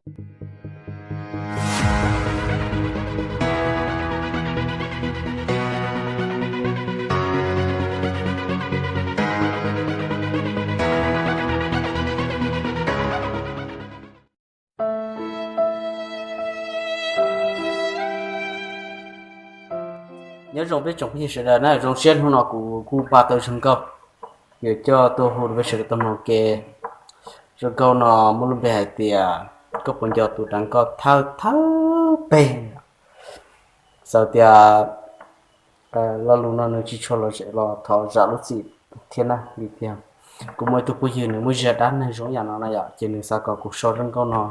Nyob zoo peb tsoom phooj ywg sawv daws na, zoo siab hnub no kuv kuj npaj tau zaj nkauj yuav coj tuaj hu rau peb sawv daws tau mloog ke. Zaj nkauj no muaj lub npe hais tias koj puas nco tus deev koj thawj thawj peg. Xav tias lo lus no nws tsis tshua lom zem los thov zam lub txim thiab na, vim tias kuv muaj ib tug phooj ywg nws muaj zaj dab neeg zoo yam no na yom, ces nws xav kom kuv sau zaj nkauj no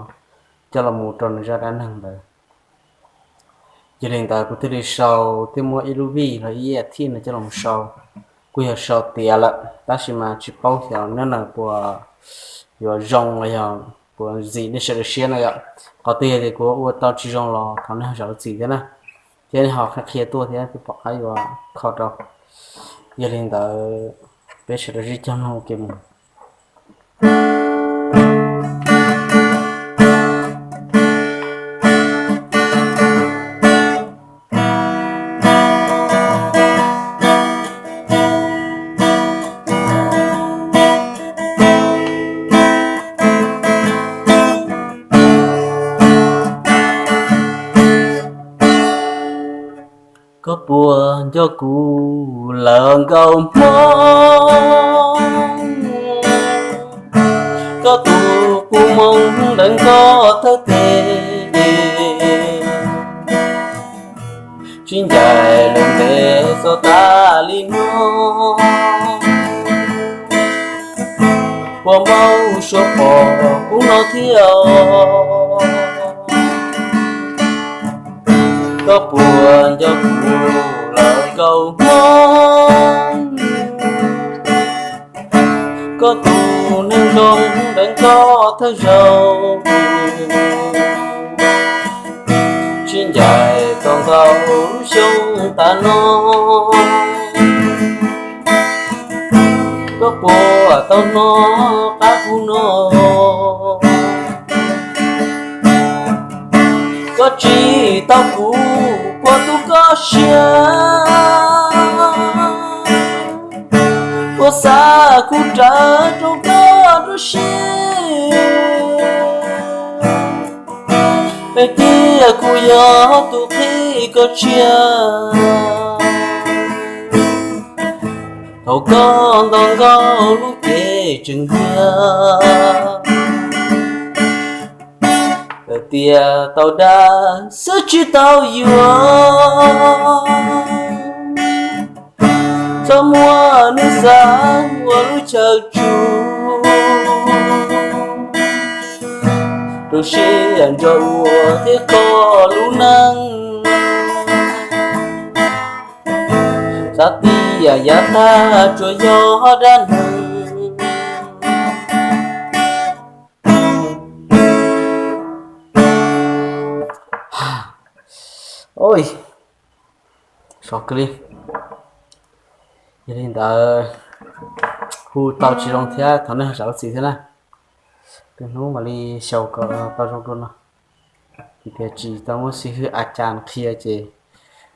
coj los mus rau nws zaj dab neeg ntawd. Yog li ntawd kuv thiaj li sau thiab muab ib lub vij los ib a thij no coj los sau. Kuj yog sau tiav lawm tab sis mas tsis paub xyov neb na puas yuav zoo los yog puas ntxim nej sawv daws siab na yom. Qhov twg yog tias kuv ua tau tsis zoo los thov nej ho zam lub txim thiab na, thiab nej ho qhia qhia tuaj thiab thiaj pom qab yuav kho rau. Yog li ntawd peb sawv daws sib cog mloog ua ke mus. Koj puas nco kuv lawm nkauj hmoob? Koj tus qub moo deev koj thawj tes, tsis ncaim lawm ntev txog tas li no. Puas npau suav pom kuv no thiab? Koj puas nco kuv lawm nkauj hmoob? Koj tus neeg zoo deev koj thawj zaug, tsis ncaim tau ntau xyoo tas no. Koj puas tau hnov qab kuv no? Koj tsis tau kuv puas tu koj siab? Puas xav kuv rawv rau koj nruab siab? Hais tias kuv yog tus qhib koj tshiab, thaum koj nto nkaus lub cev tseem ntiag. Hais tias tau dag xwb tsis tau yuav, txhob muab hnub xav ua lub chaw tsug, rau siab nrog ua thiab kho lub neej. Xav tias yav tag tsuas yog dab neeg. Oj, sov kawg li. Yog li ntawd hu tau tsis zoo thiab thov nej ho zam lub txim thiab na. Tus hnub mam li xyaum kom tau zoo dua no. Vim tias tsis tau muab xib hwb a cas qhia ces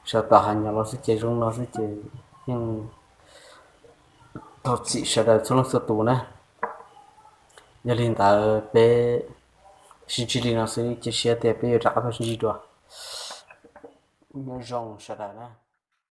sawv tom hais nyob los xwb ces zoo no xwb ces yeej thov txim sawv daws txhua leej txhua tus na. Yog li ntawd peb sib ntsib li no xwb, cia siab tias peb yuav rov qab tau sib ntsib dua. Nyob zoo sawv daws na.